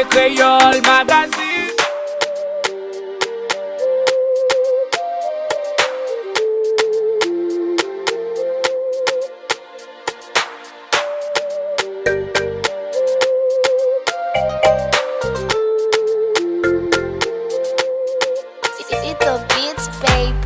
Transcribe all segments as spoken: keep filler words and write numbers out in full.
Kreyòl Magazine. It's the beats, baby.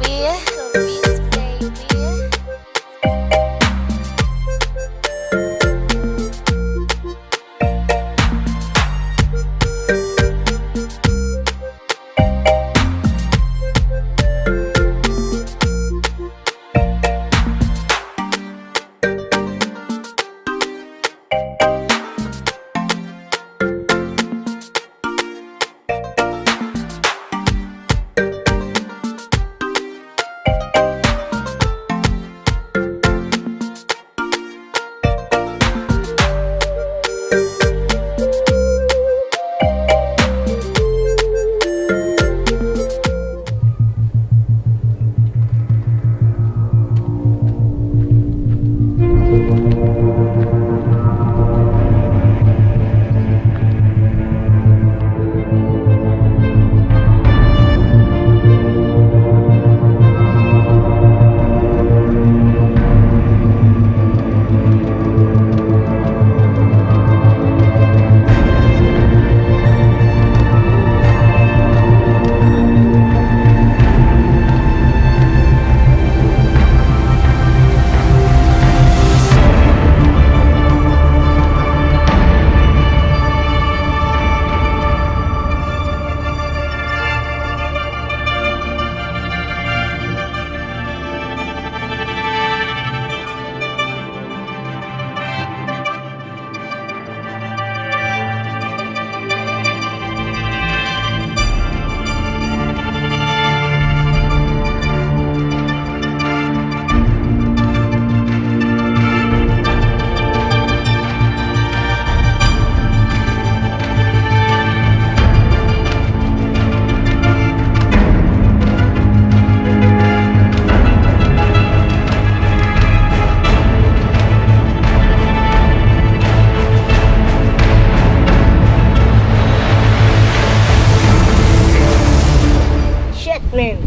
Shit, man.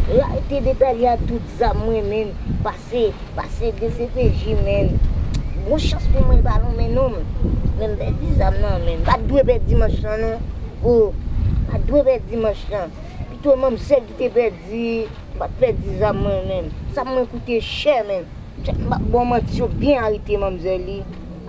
Rete detalye a tout zam mwen, man. Pase, pase D C P J, man. Bon chans pou mwen, l pa nan men non. Men m pèdi zam nan, man. M pa t dwe pèdi manch lan, non. O, m pa t dwe pèdi manch lan. Pito manmzèl ki te pèdi, m pa t pèdi zam mwen, man. Zam mwen koute chè, man. Chèf, m p ap ba w manti, yo byen arete manmzèl li.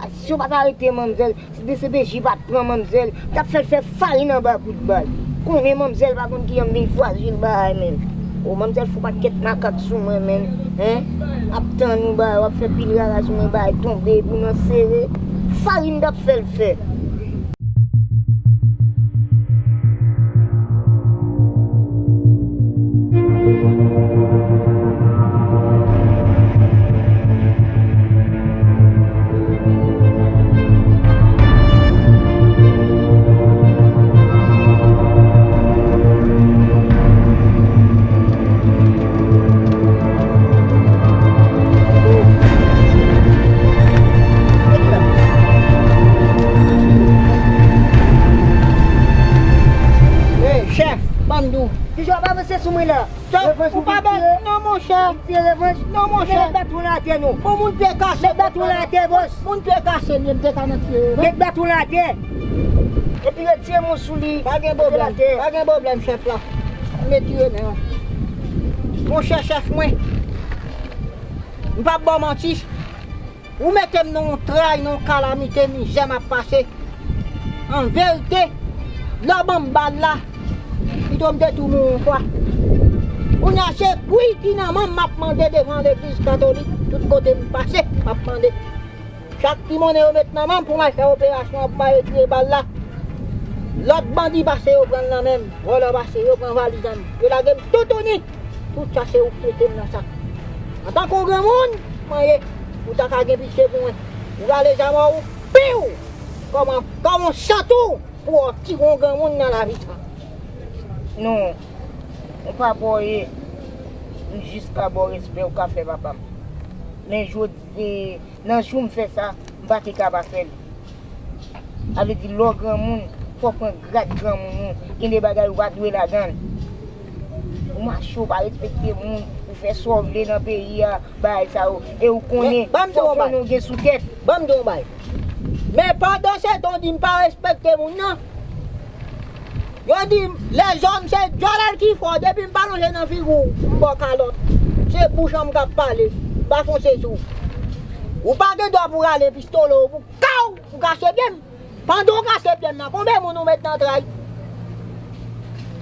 A, si yo pa t arete manmzèl, si D C P J pa t pran manmzèl, t ap fè l fè farin anba kout bal. Konnen manmzèl pa konn kijan m vin fwazi l bagay menm. O, manmzèl fè yon pakèt makak sou mwen menm. Hen? Ap tann ou bagay, w ap fè pil rara sou mwen, bagay tonbe, boul nan sere. Farin t ap fè l fè. Hey, chèf, ban m di w. Kijan w ap avanse sou mwen la? Chèf, ou pa bèt non, monchè. Tire revanch. Non, monchè. Met baton la atè, non. Bon, moun pye kase. Met baton la atè, bòs. Moun pye kase, men m te ka nan tire revanch. Met baton la atè. Epi retire men w sou li. Pa gen pwoblèm. Pa gen pwoblèm, chèf la. M retire men an. Monchè chèf mwen, m p ap ba w manti. Ou mete m nan yon tray, nan yon kalamite, mizè m ap pase. An verite, lè w ban m bal la, pito m te tou mouri yon fwa. Kounye a se kwi ki nan men m m ap mande devan legliz katolik, tout kote m pase, m ap mande. Chak ti monnen yo met nan men m pou m al fè operasyon, ap retire bal la. Lòt bandi pase, yo pran l nan men m. Vòlò pase, yo pran valiz an m. Yo lage m toutouni. Tout sa se ou k mete m nan sa. Antanke yon granmoun mwen ye, ou ta ka gen pitye pou mwen. Ou rale zam ou, piw! Kòman, kòman w santi w pou w tire yon granmoun nan lavi sa? Non, ou pa bò ye. M jis ka ba w respè ou ka fè papa m. Men jodi, nan jou m fè sa, m pa te ka pa fè l. Sa vle di, lè w granmoun, Fò w pran grad granmoun ou, gen de bagay ou pa dwe ladan l. Ou mache, ou pa respekte moun, ou fè sa w vle nan peyi a, bagay sa yo. E ou konnen, fò w konnen w gen sou tèt. Ban m di w yon bagay. Men pandan se tan w di m pa respekte moun nan, yo di m, lèzòm se dyòl ki fò, depi m pa lonje nan figi w, m ba w kalòt. Se bouch an m k ap pale, m pa fonse sou ou. Ou pa gen dwa pou rale pistole w pou kaw, pou kase pye m. Pandan w kase pye m nan, konbyen moun ou met nan tray?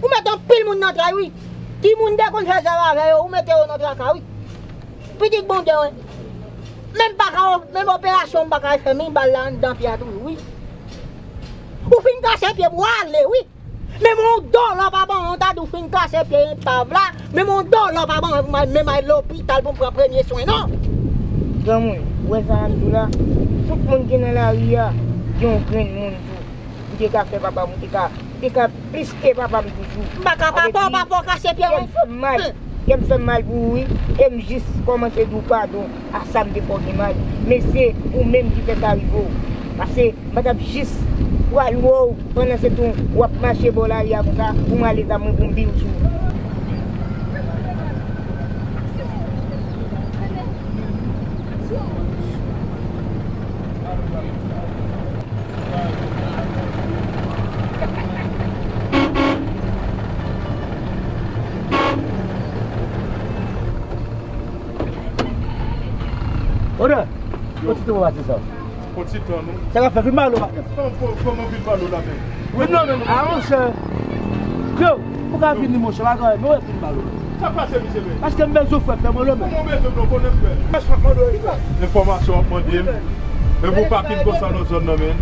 Ou met anpil moun nan tray, wi. Timoun te konn fè zèv avè yo, ou mete yo nan traka, wi. Pitit Bondye, wi. Menm pa ka, menm operasyon m pa ka fè, men bal la anndan pye a toujou, wi. Ou fin kase pye m, w ale, wi. Menm yon dola w pa ban mwen, w ta di w fin kase pye epav la. Menm yon dola w pa ban mwen pou m al, menm al lopital pou m pran premye swen, non. Granmoun, ou wè sa m ap di w la? Tout moun ki nan lari a, gen yon grenn moun tou. Ou te ka fè papa m, ou te ka, ou te ka plis ke papa m toujou. M pa ka papa w, papa w kase pye w. Kè m fè m mal. Kè m fè m mal pou ou, wi. E m jis kòmanse di w padon a sa m te fè w gen mal. Men se ou menm ki fè sa rive w. Pase m pa t ap jis pral wè w pandan se tan w ap mache bò lari a konsa pou m ale zam mwen pou m vire sou ou. Odè, kontinye pase sa. Kontinye non. Sa ka fè vin balo, patnè. Kòman, kòman vin balo la menm? Vin non, men, a, monchè. Yo, ou ka vini, monchè, bagay, men wè vin balo. Sa pase, misye, men? Paske m bezwen fè, fè balo, men. Kòman w bezwen, non, konnen m fè? Enfòmasyon w ap mande m. Men pou pa kin konsa nan zòn nan, men.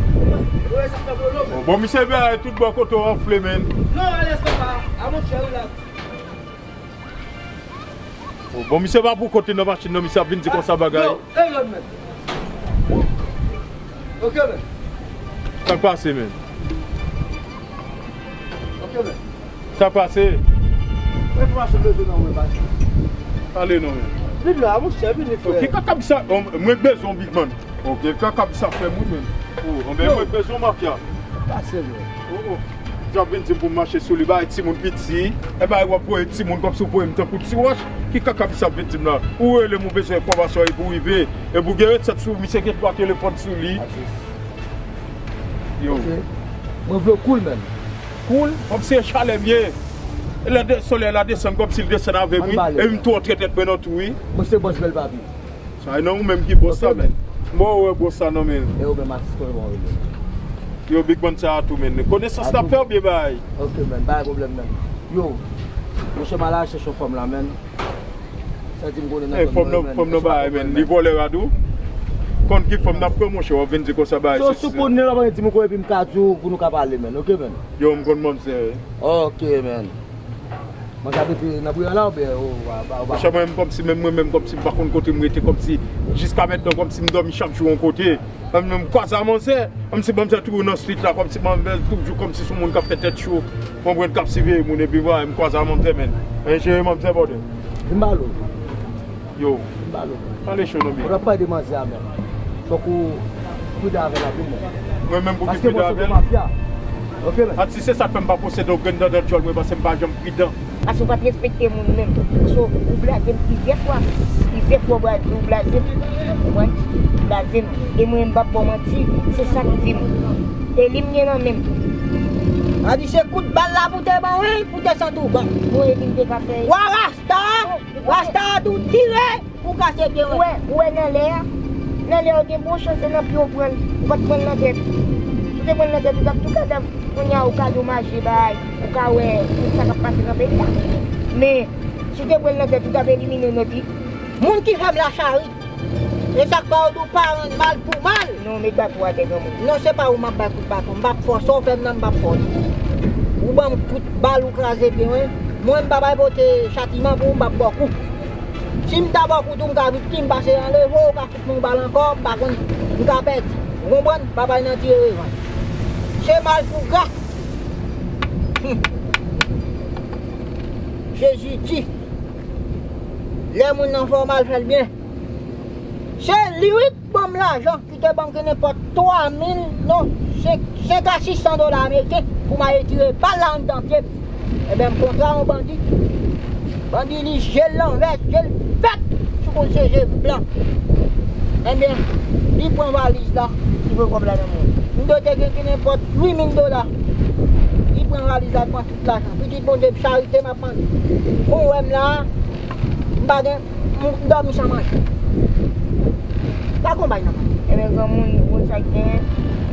Bon, bon, misye, ben, tout bò kote w anfle, men. Non, alèz papa. A, monchè, relax. Bon, bon, misye pa pou kote nan machin nan, misye ap vin di konsa bagay. Yo, e lòd men. Ok, men. Sa k pase, men? Ok, men. Sa k pase? Mwen enfòmasyon bezwen nan mwen, pase. Ale non, men. Vin la, monchè, vini, frè. Ok, kaka sa, mwen bezwen big man. Ok, kaka sa fè moun, men. Oh, anben mwen bezwen mafya. Pase, men. Oh, oh. Sa ap vin di m pou m mache sou li, bay timoun piti. E bay w ap voye timoun kòmsi w voye m tankou ti wòch. Ki kaka misye ap vin di m la? Ou rele m, ou bezwen enfòmasyon epi w rive. Epi w gen resèt sou misye, gen twa telefòn sou li. Atis. Yo. Ok. Mwen vle w cool, man. Cool? Kòmsi e chalè m ye. E lè de, solèy la desann kòmsi l desann avè m, wi. Ann pale. Epi m tou antre tèt mwen nan tou, wi. Mwen se bòs bèl papi. Sa e nan ou menm ki bòs la, men. Bon, ou wè bòs la nan men. E ou menm atis kòman ou rele? Yo, big man sa a tou, men. Konesans n ap fè oubyen bagay? Ok, men, pa gen pwoblèm, men. Yo, monchè, m al chèche yon fanm la, men. Sa di m konnen nan zòn nan, men. Fanm nan bagay, men. Li vòlè rad ou? Konn ki fanm n ap pran, monchè, w ap vin di konsa bagay. So, si w konnen, w ap di m konnen, epi m ka di w pou nou ka pale, men. Ok, men. Yo, m konn manzè. Ok, men. Mwen ka mete nan priyè la oubyen ou pa, ou pa, ou pa? Monchè, mwen menm kòmsi, menm mwen menm kòmsi m pa konn kote m rete, kòmsi jiska mentnan kòmsi m dòmi chak jou yon kote. Mwen menm m kwaze a manzè, kòmsi manzè toujou nan street la, kòmsi manzè toujou kòmsi se yon moun k ap fè tèt cho, konprann, k ap siveye moun, epi vwala m kwaze a manzè, men. Men jere manzè, brother. Vin ba l ou. Yo. Vin ba l ou. Pale cho non, byen. Ou t ap pale de manzè a menm. Fòk ou pridan avè l anpil, men. Mwen menm pou ki pridan avè l? Paske bon, se mafya. Ok, men. Atis, se sa k fè m pa posede yon grenn dandan djòl mwen, paske m pa janm pridan. Paske w pa t respekte moun menm. Paske w blaze m plizyè fwa. Plizyè fwa w blaze, w blaze m. Ou konprann? W blaze m. E mwen, m p ap ba w manti. Se sa k di m. E li m gen nan men m. A di se kout bal la pou te ban, wi, pou te santi w bon. Bon, e li m te ka fè. Wa Rasta! Rasta a tou tire! Ou kase pye w. Ou wè, ou wè nan lè a, nan lè a ou gen bon chans se nan pye w pran l, ou pa t pran l nan tèt. Si w te pran l nan tèt, ou t ap tou kadav. Kounye a ou ka domaje bay, ou ka wè tout sa k ap pase nan peyi a. Men, si w te pran l nan tèt, ou t ap elimine w nèt, wi. Moun ki fè m lachari, e sa k fè yo di w pa rann mal pou mal. Non, met baton atè, granmoun. Non, se pa ou m ap bay kout baton. M p ap fòse w fè m nan, m p ap fè w li. Ou ban m kout bal, ou kraze pye mwen. Mwen, m pa bay pote chatiman pou ou, m p ap ba w kou. Si m ta ba w kou tou, m ka viktim, pase anleve w, ou ka fout m yon bal ankò, m pa konn, m ka pèdi. Ou konprann? Pa bay nan tire revanj. Se mal pou gra. Hum. Jezi di, lè moun nan fè w mal, fè l byen. Se li wi k ban m lajan, ki te ban m ki nenpòt twa mil, non, Senk, senk a sis san dola ameriken pou m al retire bal la anndan pye m. Ebyen, m kontre a yon bandi. Bandi li je l lanvè, je l vèt, sou konn se je blan. Ebyen, li pran valiz la, li pran kòb la nan men m. M dwe te gen ki nenpòt uit mil dola. Li pran valiz la, li pran tout lajan. Pitit Bondye, m charite m ap mande. Kon w wè m la a, m pa gen, m, m dòmi san manje. Pa gon bay nan men. Ebyen, granmoun, ou konn sa k genyen?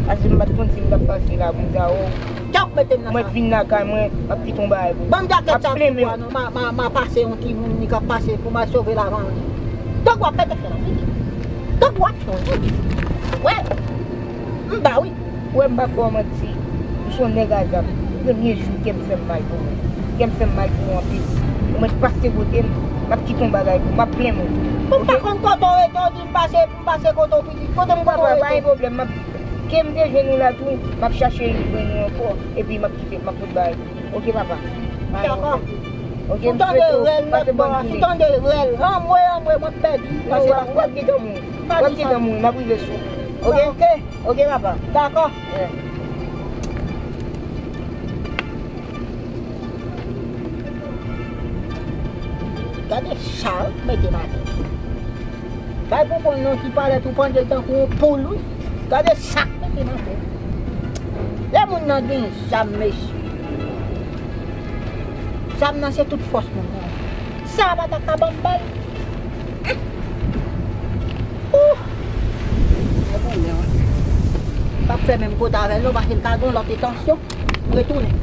Paske m pa t konn si m t ap pase la pou m ta ou. Kè w mete m nan sa. Mwen vin lakay mwen, m ap kite yon bagay pou ou. Ban m jakèt sa pou ou a non, m a, m a, m a pase yon timoun li k ap pase pou m al sove lavan li. Tank w ap pete fè la, pitit. Tank w ap fè yon. Wè. M ba wi. Ou wè m p ap ba w manti. M se yon nèg a zam. Premye jou kè m fè m mal pou mwen. Kè m fè m mal pou mwen anpil. Ou mèt pase kote m, m ap kite yon bagay pou ou. M ap plenn ou. Ou pa konn kote w rete, w di m pase, m pase kote w pitit. Kote m kote w rete? Papa, pa gen pwoblèm. M ap, ke m te jwenn ou la tou, m ap chache li jwenn ou ankò. Epi m ap kite, m ap fout bay. Oke, papa. Dakò. Oke, m swete w pase bòn jounen. Si w tande rèl lòt bò a, si w tande rèl, anmwe, anmwe, mwen pèdi. Pase w ap, w ap gen granmoun. W ap gen granmoun, m ap rive sou ou. Oke? Oke. Oke, papa. Dakò. Yeah. Gade sa, mete m atè. Bay pou konn non ki palèt ou pandye tankou yon poul, wi. Gade sa k mete m atè. Lè moun nan gen zam, mesye. Zam nan se tout fòs moun nan. Sa a pa ta ka ban m bal. Ouh! Mwen konnen, wi. M p ap fè menm kote avè l non, paske l ka gen yon lòt entansyon. M retounen.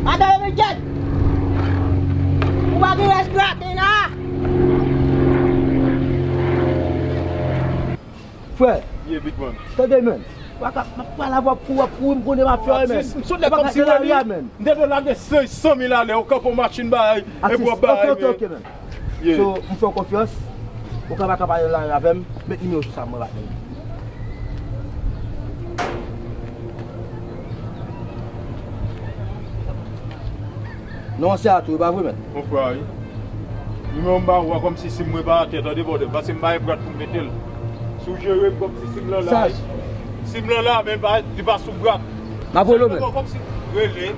Atè Michel! Ou pa gen rès graten la! Frè. Yeah, big man. Tande, man. W ap, w ap pale avè w pou w ap kouri, m konnen m ap fè w, man. Atis, m sot nèg kòmsi wè li. M te dwe lage senk san mil alè, ou kanpe yon machin bagay, epi w ap bagay, man. Atis, ok, ok, man. Yeah. So, m fè w konfyans. Ou ka pa ka pale nan lari avè m. Met nimewo sou sa mwen pa tande. Non, se a tou, e pa vre, mèt? Mon frè, wi. Nimewo m ba ou a, kòmsi sim mwen pa atè, tande, bòdè. Pase m pa gen brat pou m mete l. Si w jere m kòmsi sim lan la, wi. Sim lan la, men pa, li pa sou brat. M ap rele w, mèt. Kòmsi, rele.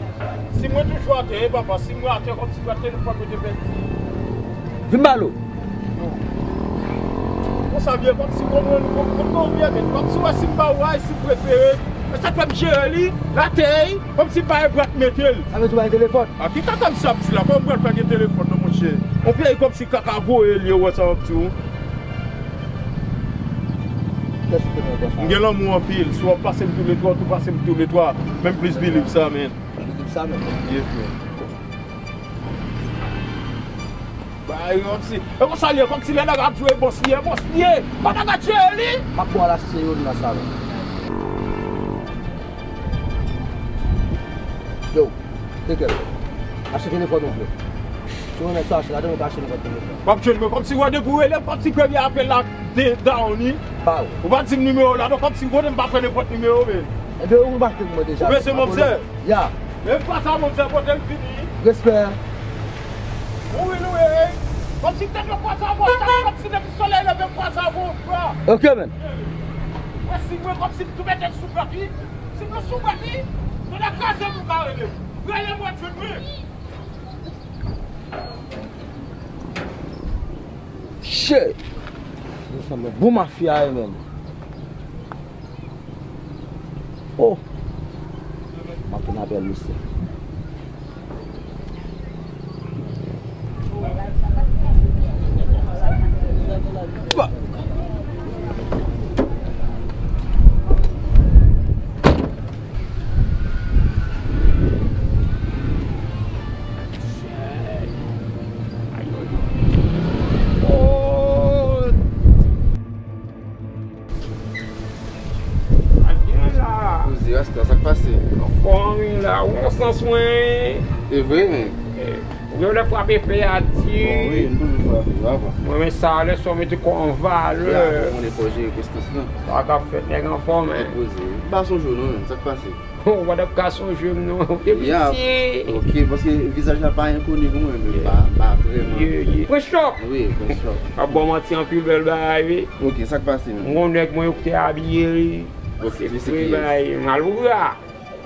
Si mwen toujou atè, e papa, si mwen atè kòmsi brat telefòn mwen te pèdi. Vin ba l ou. Konsa byen, kòmsi w konprann, kòm, kòm, kòm byen, men kòmsi w wè si m ba ou a, e si m prefere. E sa k fè m jere li, l atè, kòmsi m pa gen brat mete l. Sa vle di w pa gen telefòn? A ki kaka m sa ap di la? Kòman m pral fè gen telefòn non, monchè? On peyi kòmsi kaka voye l ye, ou wè sa m ap di w. Kiyès ki te nan konsa? M gen lanmou anpil. Si w ap pase m tou le twa, ou tou pase m tou le twa. Men m plis believe sa, men. Ou believe sa, men? Yes, men. Bay kòmsi, e konsa li ye, kòmsi lè nèg ap jwe bòs li ye, bòs li ye. Pa ta ka jere li. M ap pran l achte yon nan sa la. Yo, take care. Achte telefòn ou vle. Si w renmen sa, achte ladan, ou ka achte nenpòt telefòn. W ap jwenn mwen kòmsi wè depi w rele m, kòmsi premye apèl la de down wi. Ba ou. Ou pa di m nimewo la, non, kòmsi konnen m pa pran nenpòt nimewo, men. Ebyen, ou make pou mwen deja. Ou bezwen manzè? Ya. Men m pa sa, manzè, kote m vini. Respè. Mouri nou ye, ey. Kòmsi tèt yo kwaze avè w, tèt kòmsi depi solèy leve m kwaze avè w, bra. Ok, man. Wè si mwen kòmsi m tou mete l sou brak li. Si mwen sou brak li, nou ta kraze m, ou ka rele m. Rele mwen, jwenn mwen. Shit. Nou sanble bon mafya, wi, menm. Oh! M ap tounen apèl misye. Sa k gen la? Poze, Rasta, sa k pase? Anfòm, wi, la, ou nan sans mwen. E vre, men. Eh, ou gen lè frape fè a di. Bon, wi, m toujou frape, papa. Mwen, men sa, lè sa w mete kò w an valè. Ya, ou konnen fò jere prestans lan. Sa k ap fèt, nèg anfòm, men. Poze. M pa sonje w non, men. Sa k pase? Bon, w pa t ap ka sonje m non. Depi piti. Ok, paske vizaj la pa enkoni pou mwen, men m pa, m pa vrèman. Prince Chop! Wi, Prince Chop. Ap ba w manti anpil bèl bagay, wi. Ok, sa k pase menm? M gon nèg mwen yo ki te abiye, wi. Ok, se vre bagay, Malpougra.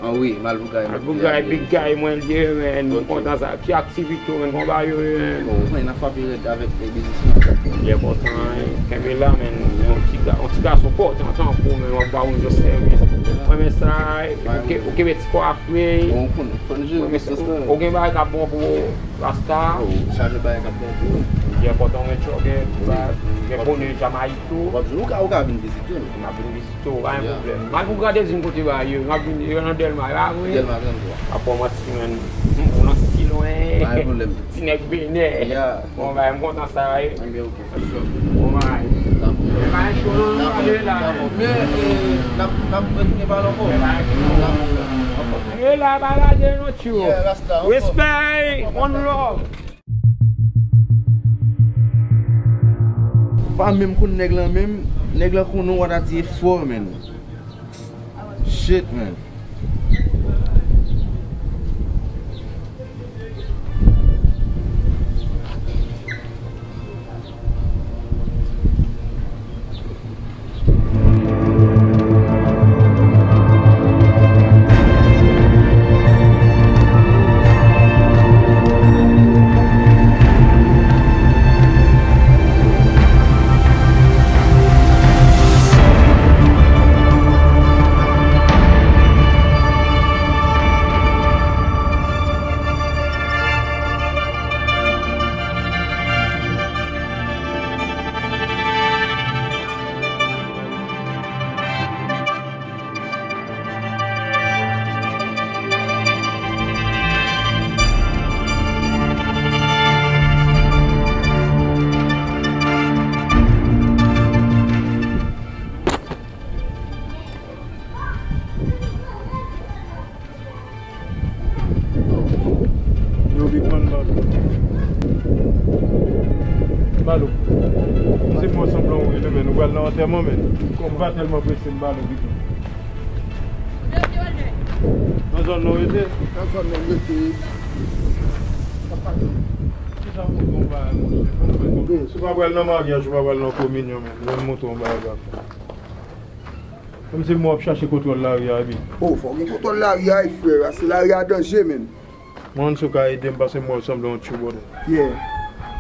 Ah wi, Malpougra. Malpougra, big guy, mwen l ye, men, m kontan sa. Ki aktivite w, men, konba yo ye, men. Bon, mwen, n ap frape rèd avèk, eh, biznisman. Byen kontan, eh, kenbe la, men, yon ti ga-, yon ti gason pòtan tankou, men, w ap ba moun jis sèvis. Mwen, men sa, eh, ou ke-, ou kenbe ti kò a fre. Bon, ou konnen, fò n jere biznis la. Ou gen bagay k ap bon pou rasta. Oh, chaje bagay k ap bon pou ou. Byen kontan, men, tchò, gen, gen bonè Jamayik tou. W ap jwe, ou ka, ou ka vin vizite m. M ap vin vizite w, pa gen pwoblèm. Malpougra te di m kote ba yo, m ap vin yo nan Dèlma, pa vre? Dèlma trannntwa. Pa fè w manti, menn. Ou nan stil, wen. Pa gen pwoblèm. Ti nèg Benè. Bon, bay, m kontan sa, wi. Ebyen, ok, for sure. Bon, bay. Sa bon. Men pa gen cho non, nou pale la. Sa bon. Men, eh, n ap, n ap kontinye pale ankò. Men pa gen cho non. Sa bon, frè. Ankò. E la, pa lage non, tchou. Yeah, Rasta, ankò. Respect, one love. Ou pa menm konn nèg lan menm, nèg lan konnen w atati e fò, menn. Shit, menn. Yo, Big Man, Balo. Balo. Se mò sanblan ou rele, men. Ou pral nan antèman, men. Ou pa tèlman prese, m Balo, Big Man. Nan zòn nan w rete? Nan zòn nan m rete. Sa pase? Kisa pou w konba, monchè? Fò m wè. Si w pa pral nan maryaj, ou pa pral nan kominyon, men. Mwen, m montre w bagay w ap fè. Kòmsi m wè w ap chache kontwòl lari a, epi. Oh, fò w gen kontwòl lari a, wi, frè. Paske lari a danje, menn. Mwen, si w ka ede m, paske m wè w sanble yon tchou bòdè. Yeah.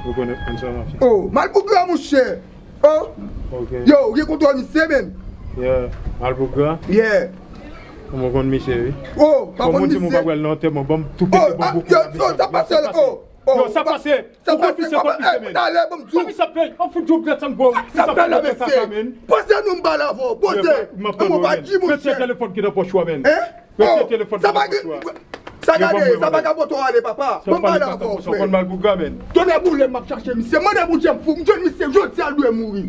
Ou konn, konn sa m ap fè. Oh, Malpougra, monchè. Oh. Ok. Yo, ou gen kontwòl misye, menn. Yeah. Malpougra? Yeah. Mwen konn misye, wi. Oh, pa konn misye. Kòm ou di m ou pa pral nan antèman, ban m tou pete, ban m bouke. Yo, yo, sa pase la, oh. Oh, yo, sa pase. Ou konn misye, konn misye, men. Talè, ban m di w. Sa misye ap fè, an fout djòb dèt san gwo. Sa misye ap fè la, mesye. Poze nou, m pale avè w. Poze. An mwen pa di, monchè. Retire telefòn ki nan pòch ou a, men. Hein? Retire telefòn ki nan pòch ou a. Sa gade, sa vagabon to ale, papa. Ban m pale avè w, frè. Ou konn Malpougra, men. Tonnè boule, m ap chache misye. Mande Bondye m fou. M jwenn misye jodi a, l dwe mouri.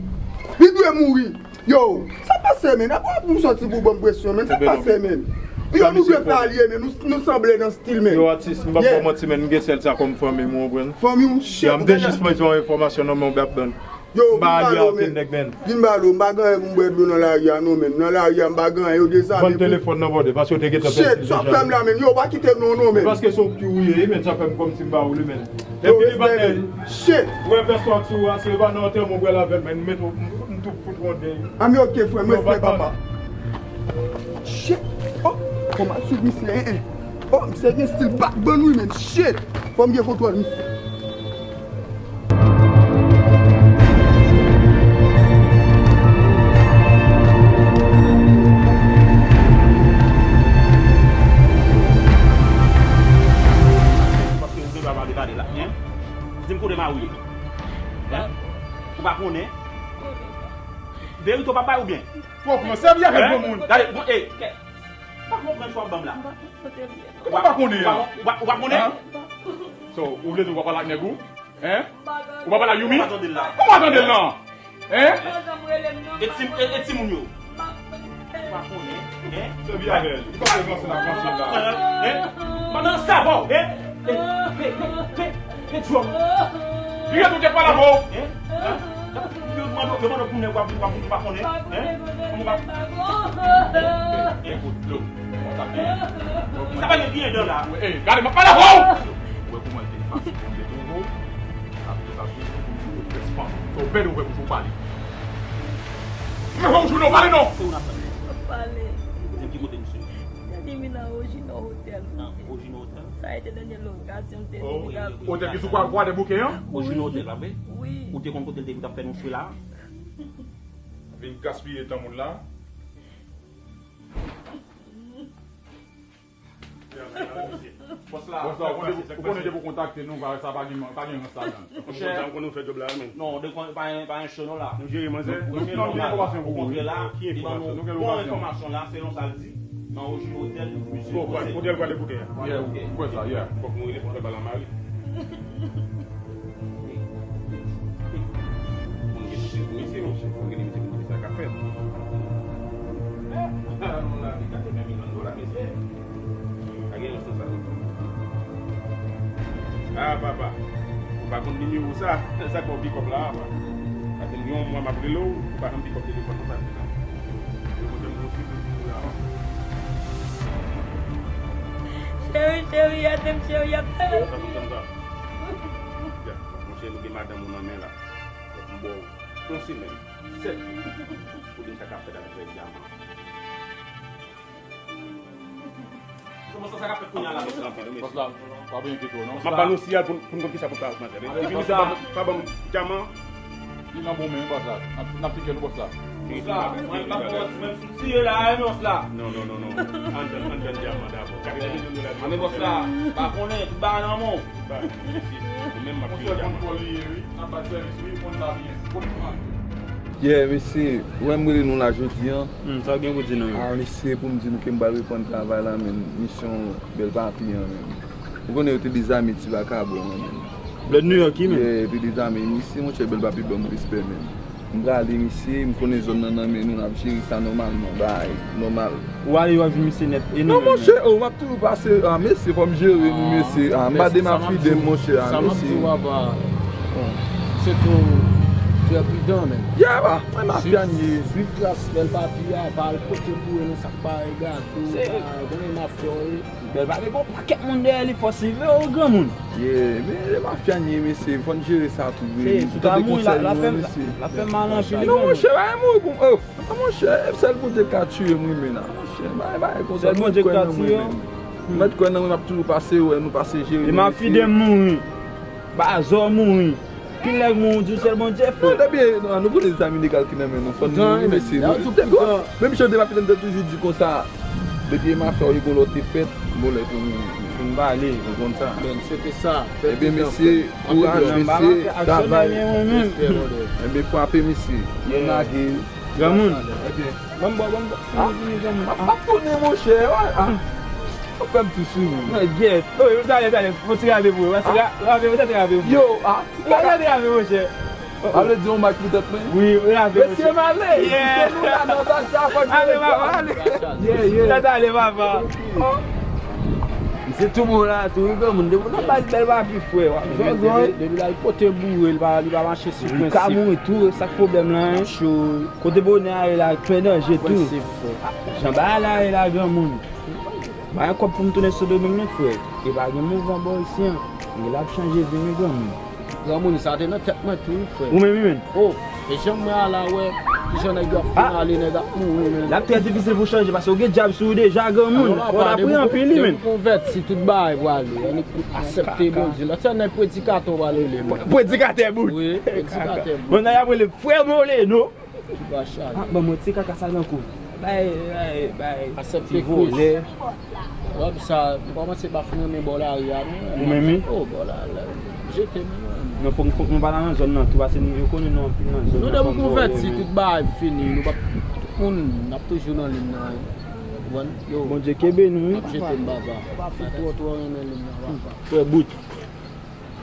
Li dwe mouri. Yo, sa pase, men? Apre pou m sòti pou ban m presyon, men. Sa pase, men? Yo, nou dwe fè alye, men. Nou, nou sanble nan stil, men. Yo, atis, m p ap ba w manti, men. M gen sèl sa kòm fanmi m, ou konprann? Fanmi w, shit. Ya, m te jis bezwen yon enfòmasyon nan men w, Bèp Bann. Yo, m pa alye ak okenn nèg, men. Vin ba l, m pa gen anyen pou m bwè dlo nan lari a, non, men. Nan lari a, m pa gen anyen, yo dezame. Vann telefòn nan, bòdè, paske yo te gentan pèdi l deja. Shit, sa fè m la, men. Yo, pa kite non, non, men. Paske se w ki ou ye, men, sa fè m kòmsi m pa ou li, men. Epi li pa tèl. Shit. Wè vès ou ak sou a, se pa nan antèman ou pral avè l, men, m met ou, m, m tou fout ou yon dèy. Anben, ok, frè m, respè, papa. Shit. Oh, kòman sou misye, hein, hein. Oh, misye gen stil Bad Bann, wi, men. Shit. Fò m gen kontwòl misye. Paske nou te pa pale, pale la, hein? Di m kote mari w ye. Hein? Ou pa konnen? Verite w p ap bay oubyen? Fò w pran sèvi avèk granmoun. Gade, bon, eh, kè, pa konprann sa w ap ban m la. Ou pa konnen, hein? Ou pa, ou pa konnen? Hein? So, ou vle di w pa pale ak nèg ou? Hein? Ou pa pale ak Yumi? Ou pa tande l la? Ou pa tande l lan? Hein? E ti, e, e timoun yo? Ou pa konnen, hein? Sèvi avè l. Ou pa konnen kòman se n ap panse la. Hein? Pandan sa, bon, hein? E, e, e, e, e, djòl. Li gen tout pale avè w. Hein? Hein? Yo mande, yo mande pou nèg w ap, w ap, w pa konnen, hein? Kòman w pa, hein? Hein? Hein? Kout dlo. Sa pa gen pye dan la. Ey, gade, m ap pale avè w! Ou wè kòman l te fasil pou m te twouve w? Apre sa, tou, pou m te pès panse. Sa w pèdi, ou wè pou w pale. Men fò w jounen w pale non! Se ou n ap pale. Pale. Di m ki kote misye ye. Li vin nan Ojino Hotel. Nan Ojino Hotel? Sa a été dènyè lokasyon m te vini la. Hotel ki sou Kwa, Kwa Dèbouke an? Ojino Hotel la, wi? Wi. Ou te konn kote l te vin t ap fè nou swe la? Vin gaspiye tan moun la. Bòs la, ou konnen, ou konnen depi w kontakte nou, pa, sa pa gen, pa gen rans ladan l. Monchè, m konnen w fè djòb la, men. Non, de kon, pa yon, pa yon cho non la. Nou jere manzè. Nou, nou, nou gen enfòmasyon pou ou, wi. Okontrè la, li ban nou bon enfòmasyon la, selon sa l di. Nan Oji Otèl, misye poze. Otèl Gwadebouke a. Yeah, m kwè sa, yeah. Fòk nou rele pou fè bal anmari. Moun gen misye, misye, monchè, moun gen misye pou di sa k ap fèt. Moun la di katreven milyon dola, mesye. Pa gen yon sans ladan. Ah, papa. Ou pa konn nimewo sa. Sa k ba w pikòp la, papa. Sa gen yon mwa m ap rele w, ou pa janm pikòp telefòn nan, sa di sa. Yo montre m yon sou pou la. Cheri, cheri, ate m, cheri, ap fè. Sa konn sa. Ya, monchè, nou gen madanm ou nan men la. Fòk m ba w yon semèn, sèt jou, pou di m sa k ap fèt avèk rès dyaman. Kòman sa, sa k ap fèt kounye a la, bòs la? Bòs la, pa byen enkyete w non. M ap ba nou siyal pou, pou n konn kisa pou fè ak madanm. Epi misye pa, pa ban m dyaman. Li nan bon men, bòs la. N ap, n ap tcheke nou, bòs la. Bòs la, mwen pa konn menm si w tiye la, e non, bòs la. Non, non, non, non. Ann tann, ann tann dyaman dabò. Katreven milyon dola. A, men bòs la, pa konnen, tout bagay nan men w. Ba, mesye, nou menm m ap tiye dyaman. Monchè, konn kò li ye, wi. N ap bay sèvis, wi, konn sa byen. Konn kò li. Yeah, mesye, ou wè m rele nou la jodi a. Hmm, sa w gen pou di nou? Ah, mesye, pou m di nou ke m pral reprann travay la, men misyon Bèl Papi an, men. Ou konnen yo te dezame ti vakabon an, men. Blood New York, wi, men. Yeah, yo te dezame misye, monchè, Bèl Papi ban m respè, men. M prale, mesye, m konnen zòn nan nan men nou, n ap jere sa nòmalman, bay, nòmal. Ou ale, w ap jwenn misye nèt, e nou menm? Non, monchè, oh, m ap toujou pase, ah, mesye, fò m jere nou, mesye. Ah, m pa demafide m, monchè, ah, mesye. Sa m ap di w, papa, se tou trè pridan, men. Yeah, ba, mwen mafya m ye. Swiv tras Bèl Papi a, pa al pote boure nan sa k pa regato, pa konnen mafya w ye. Bèl Papi gon pakèt moun dèyè li, fò swiv yo, granmoun. Yeah, men se mafya n ye, mesye, fò n jere sa tou, wi. Se, sou ta mouri, l ap fè, l ap fè mal anpil, wi. Non, monchè, pa mouri pou m, oh. Ah, monchè, sèl Bondye k ka tiye m, wi, men la, monchè, bay, bay, konsa, sèl Bondye k ka tiye w. M mèt kwè nan mwen, m ap toujou pase, wè, nou pase jere. E m ap fide m mouri. Ba zò mouri. Kilè moun di sèl Bondye fè. Non, depi, non, nou konnen zam ilegal ki nan men nou. Fò nou, mesye, nou, menm jan de mafya te toujou di konsa, depi e mafya w ye gon lòt te fèt, bon lè pou nou fin bale, nou konn sa. Ben, se te sa. Ebyen, mesye, kouraj, mesye, travay. Ebyen, frape, mesye. Nou lage. Granmoun. Ban m bò, ban m bò. Ah, vini, vini, granmoun. M ap tounen, monchè. Ah. Ou fè m tou souri. Non, gyèt. Oh, talè, talè. Fò ti rave pou ou. Fò ti rave, fò ti rave pou ou. Yo, ah. Yo, yo te rave, monchè. A vle di yon match poutèt mwen? Wi, rave, monchè. Mesye, m ale. Yeah. Se nou la nan baz sa, fò n ale, papa. Ale. Yeah, yeah. Tèt ale, papa. Misye tou bon la, tou, wi, granmoun. Depi w nan baz Bèl Papi, frè, w ap zòzò. Depi, depi, depi la, li pote boure, li pa, li pa mache sou prensip. Li ka mouri tou, sa k pwoblèm lan, hein? Kote bonè a ye la, twò danje tou. Jan bagay la ye la, granmoun. Ba yon kòb pou m tounen Sendomeng non, frè. E pa gen mouvman bò isi an. Gen l ap chanje vi, men granmoun. Granmoun, sa te nan tèt mwen tou, wi, frè. Ou menm, wi, menm. Oh, e jan m wè a la, wè kijan nèg yo ap fin ale, nèg ap mouri, men. L ap trè difisil pou chanje, paske ou gen dyab sou ou deja, granmoun. Fò w ta priye anpil, wi, men. Depi w konvèti, tout bagay prale. Annik asèpte Bondye. Lòt se nan predikatè w prale, men. Predikatè bout. Wi, predikatè bout. Bon, nan y ap rele frè Moleno. Ah, ban mwen ti kaka sa nan kou. Bay, bay, bay. Asèpte ti Kris. Volè. W ap sa, m kòmanse pa fin renmen bò lari a, non. Ou menm, wi? Oh, bò la, la. Jete m, non. Non, fòk, fòk nou pa nan zòn nan tou, paske nou, yo konnen nou anpil nan zòn nan. Nou depi nou konvèti, tout bagay fini. Nou p ap, tout moun, n ap toujou nan liy nan, wi. Ou konprann? Yo. Bondye kenbe nou, wi. N ap jete m, papa. Pa fout twò, twò renmen liy nan, papa. Frè bout.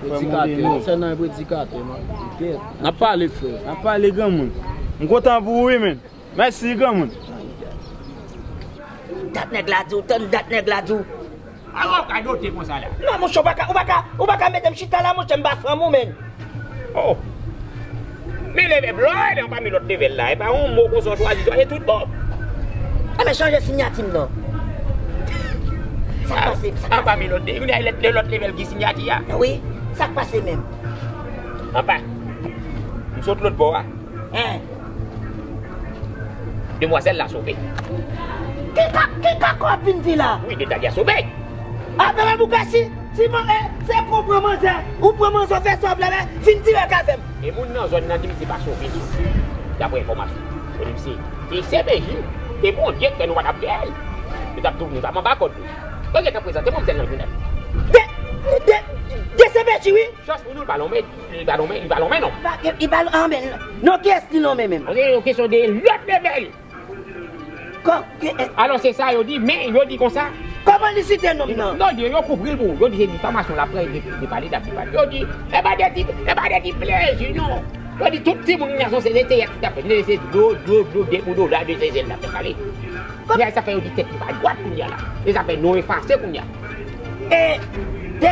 Predikatè, se nan predikatè, man. N ap pale, frè. N ap pale, granmoun. M kontan pou ou, wi, men. Mèsi, granmoun. Dat nèg la di w, tann dat nèg la di w. Avan w ka dote konsa la. Non, monchè, ou pa ka, ou pa ka, ou pa ka mete m chita la, monchè, m pa fanm ou, men. Oh. Men leve blo, e nan pami lòt leve l la. E pa yon mo konsa w chwazi, e tout bon. Enben, chanje siyati m nan. Se sa k pase. Anba men lòt, youn nan lòt, lòt leve l gen siyati a. Wi, sa k pase menm? Anba. M sot lòt bò a. Hein. Demwazèl la sove. Ki ka, ki ka kò ap vin di la? Wi, Natalia sove. Apre mwen bouke si, si mwen, eh, se pou pran manzè, ou pran manzè, ou fè sa w vle, men vin dirèk avè m. E moun nan zòn nan di m se pa sove li sove. Daprè enfòmasyon. Yo di m se, se C P J, se Bondye ki fè nou pa t ap veye l. Nou t ap tou, nou t ap anba kòd nou. Yo gentan prezante manmzèl nan jounal. De, de, de C P J, wi. Chans pou nou, li pa lonmen, li pa lonmen, li pa lonmen non. Li pa, li pa, ah, men, non, kiyès li lonmen menm? Antre yon kesyon de lòt leve l. Kò, ke, eh. Alò, se sa yo di, men yo di konsa. Kòman li site non m nan? Non, yo, yo kouvri l pou, yo di se difamasyon l ap pran, li, li pale, l ap pale. Yo di, e pa de ti, e pa de ti plezi, non. Yo di tout timoun nan se, se teyat ki t ap fè, se dlo, dlo, dlo, de pou dola, de sèzèl l ap fè pale. Kounye a, sa fè yo di tèt li pa dwat kounye a la. E sa fè non efase kounye a. E, de,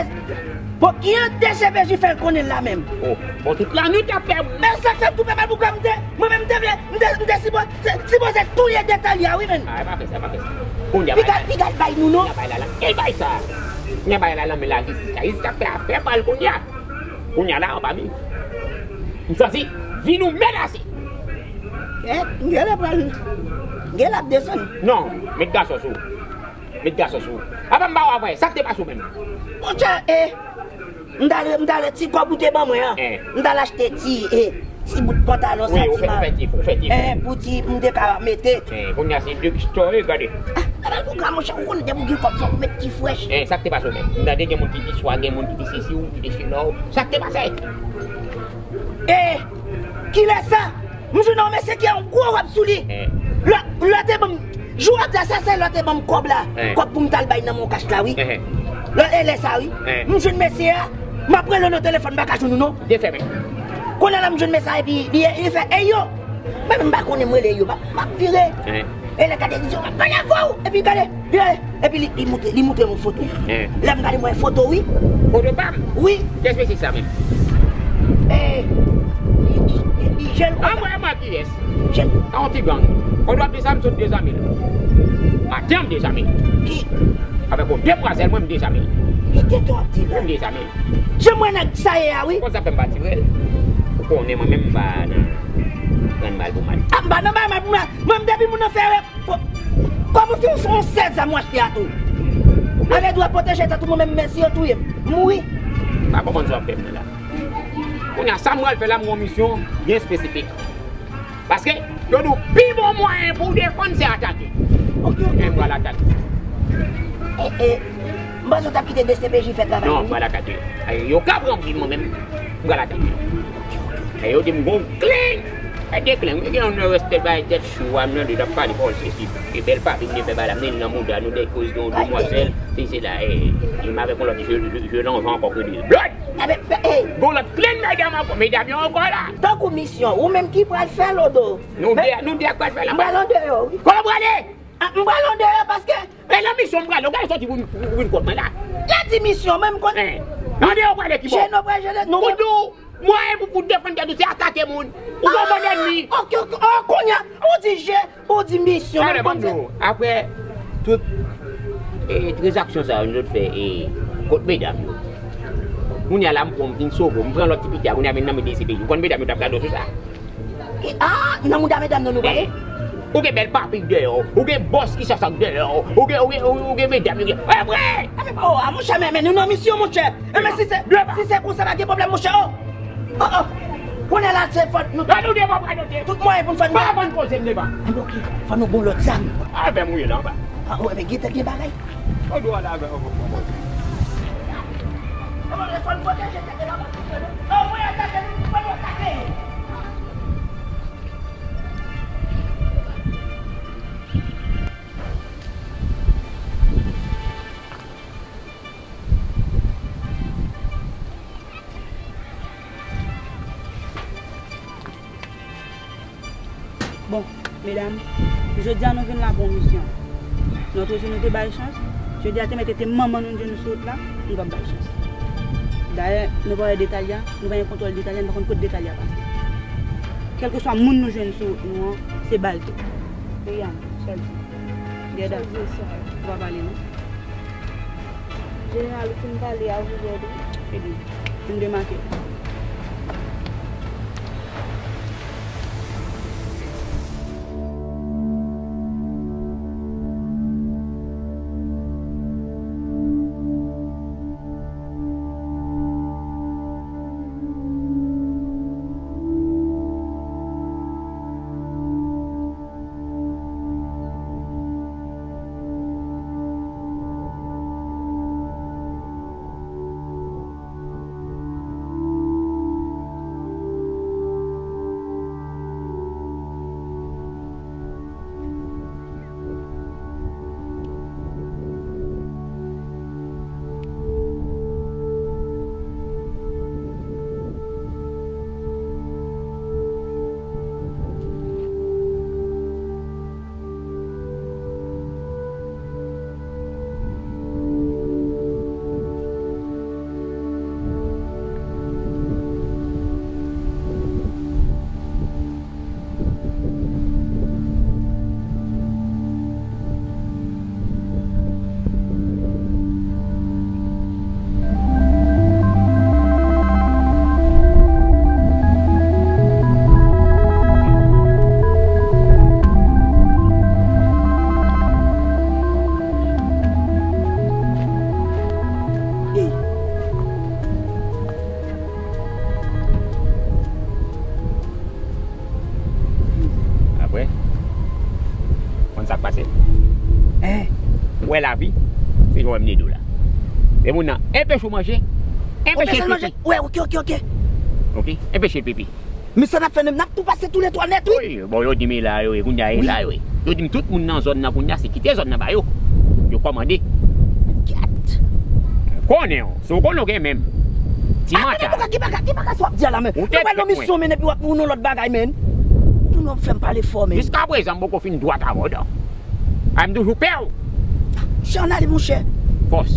bon, ki an de C P J fè l konnen l la menm? Oh, bon, tout lannuit y ap fè. Men sa k fè m tou pèpè pou kò m te, mwen menm m te vle, m te, m te sipo-, se, sipoze touye Natalia, wi, menm. Ah, pa fè sa, pa fè sa. Kounye a, piga, piga l bay nou, non? Kounye a, bay la, la, e bay sa. Kounye a, bay la, la, men lajistis, lajistis ap fè afè pa l kounye a. Kounye a, la, anba mi. M santi vi nou menase. Kèt, m genlè pral, m genlè ap desann. Non, met gason sou ou. Met gason sou ou. Apa m ba w avè, sa k te pase w menm? Monchè, e, m t al, m t al ti kòb ou te ban mwen an. Eh. M t al achte ti, e, ti bout pantalon, wi, ou fè, ou fè ti, ou fè ti. Eh, pou ti, m te ka mete. Eh, kounye a se drugstore, gade. Ah, e bèl bouga, monchè, ou konnen depi w gen kòb, fòk ou met ti frèch. Eh, sa k te pase w menm? M tande gen moun ki di swa, gen moun ki di sesi, ou ki di sela w. Sa k te pase? E, kilè sa? M jwenn yon mesye ki gen yon gwo wòb sou li. Eh. Lè, lè te ban m, jou wòb la, sa se lè te ban m kòb la. Eh. Kòb pou m t al bay nan Moncash la, wi. Eh. Lè, e lè sa, wi. Eh. M jwenn mesye a, m ap rele w nan telefòn, m pa ka jwenn ou, non. Defèmen. Kounye a la, m jwenn mesye a, epi li, li fè, "Ey yo!" Mwen menm, m pa konnen m rele yo, m ap, m ap vire. Eh. E lè gade, li di, "M ap pale avè w!" Epi gade, Byen, epi li, li moutre, li moutre m yon foto. Eh. Lè m gade, m wè foto, wi. Foto pa m? Wi. Kiyès mesye sa menm? Eh, li, li, li, li jèn konsa. Ah, mwen, mwen, kiyès? Jèn. A yon ti gang. Foto ap di sa, m sot de san mil. Maten, m de san mil. Ki? Avèk yon demwazèl, mwen, m de san mil. Li te twò ap di la. Mwen, m de san mil. Jan m wè nèg sa ye a, wi. Konsa fè m pa tire l. Ou konnen, mwen menm, m pa nan pran mal pou mal. Ah, m pa nan bay mal pou mal. Mwen, m depi moun nan fè rèv. Fò, kòman si w fè yon sèl zam w achte a tou? Avè dwa pwoteje tèt ou, mwen menm, men si yo touye m, m mouri. Pa konprann sa w ap fè m nan la. Kounye a, sa m pral fè la, m gen yon misyon byen espesifik. Paske, yo di w, pi bon mwayen pou w defann, se atake. Ok, ok. Men m pral atake. E, e, m panse w t ap kite D C P J fè travay li. Non, m pral atake. Yo ka pran vi m, mwen menm, m pral atake. E yo di m gon klen. E de klen, mwen gen yon nè rèspè bay tèt chou a, m tande l ap pale pawòl sesi. E bèl papi, m te fè bagay la, m te nan mouda nou, de koz gen yon demwazèl, se, se la, e, e m avèk yon lòt, je, je, je lanvan ankò ke de blòd. Gon lòt klen medam ankò, medam yo ankò la. Tankou misyon, ou menm ki pral fè l, Odo. Nou de, nou de ak pral fè la. M pral andeyò, wi. Kòman w prale? Ah, m pral andeyò paske. E nan misyon m prale, w ka soti pou m, pou, pou vin kont mwen la. Lè di misyon, men m konn. Andeyò w prale ki bò? Jeno pral jene, nou. Mwen di w, mwayen pou, pou defann tèt ou, se atake moun. Ou gon bann ènmi. Ok, ok. Oh, kounye a, ou di je, ou di misyon, men m konn sa. Apre tout, e, tranzaksyon sa yo, nou sot fè, e, kont medam yo. Kounye a la, m pran, m vin sove w. M pran lòt ti piti a, kounye a vin nan men D C P J. Ou konn medam yo t ap gade w sou sa? E, ah, nan mouda medam nan nou prale? Ou gen bèl papi k dèyè w, ou gen bòs ki sasak dèyè w, ou gen, ou gen, ou gen medam yo gen. E vre! Oh, ah, monchè, men, men nou nan misyon, monchè. E men si se, si se konsa, pa gen pwoblèm, monchè, oh. Oh, oh. Kounye a la, se fòt nou. Gade w devan, gade w devan. Tout mwayen pou n fè nou. Pa vann koze m devan. Ah, men ok, fò nou bon lòt zam. Avè m ou ye la anba. Ah, oh, men gentan gen bagay. Fò nou al avè w, fò nou bon. Fò nou pwoteje tèt nou anba. Oh, mwen atake, fò nou atake. Bon, medam, jodi a nou vin la pou yon misyon. Lòt jou nou te bay chans, jodi a te mèt te manman nou jwenn sou wout la, nou p ap bay chans. Dayè, nou pa wè Natalia, nou pa gen kontwòl Natalia, nou pa konn kot Natalia pase. Kèlkeswa moun nou jwenn sou wout nou an, se ba l tou. Miriam, Shelby, Gerda, ou pa pale non. Jeneral, ou fin pale a, ou vle di. Epi, fin demake. Apre, konn sa k pase? Hein? Ou wè lavi, se jan w wè m de do la. Se moun nan enpeche w manje, enpeche l pipi. Wè, ok, ok, ok. Ok? Enpeche l pipi. Men sa n ap fè, n ap tou pase toulètwa nèt, wi. Wi, bon, yo di m e la yo ye, kounye a e la yo ye. Yo di m tout moun nan zòn nan kounye a, se kite zòn nan ba yo. Yo kòmande. Kèt. Konnen w, si w konnen w gen menm. Ti manta. Ki bagay, ki bagay sa w ap di a la, men? Ou pral nan misyon, men, epi w ap, ou nan lòt bagay, men. Ou konn w ap fè m pale fò, men. Jiskaprezan, m poko fin dwat avè w, non. A, m toujou pè w. Chè, ann ale, monchè. Fòs.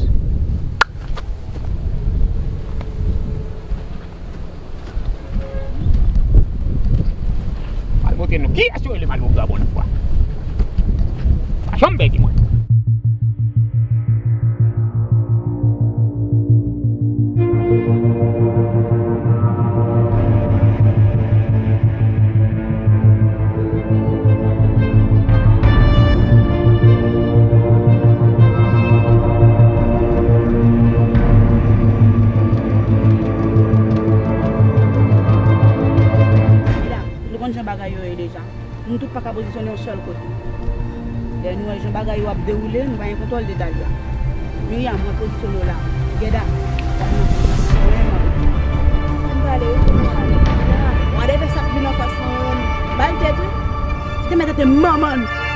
Al montre nou kiyès yo rele Malpougra bon fwa. Pa janm pèdi mwen. Nou konn jan bagay yo ye deja. Nou tout pa ka pozisyone yon sèl kote. Lè nou wè jan bagay yo ap dewoule, nou pa gen kontwòl de Dahlia. Miriam, mwen pozisyone w la. Geda, w ap nan. Fin pale, wi, fin pale. Wadèvè sa k vin anfas mwen yo, ba l tèt, wi. Te mèt te manman n.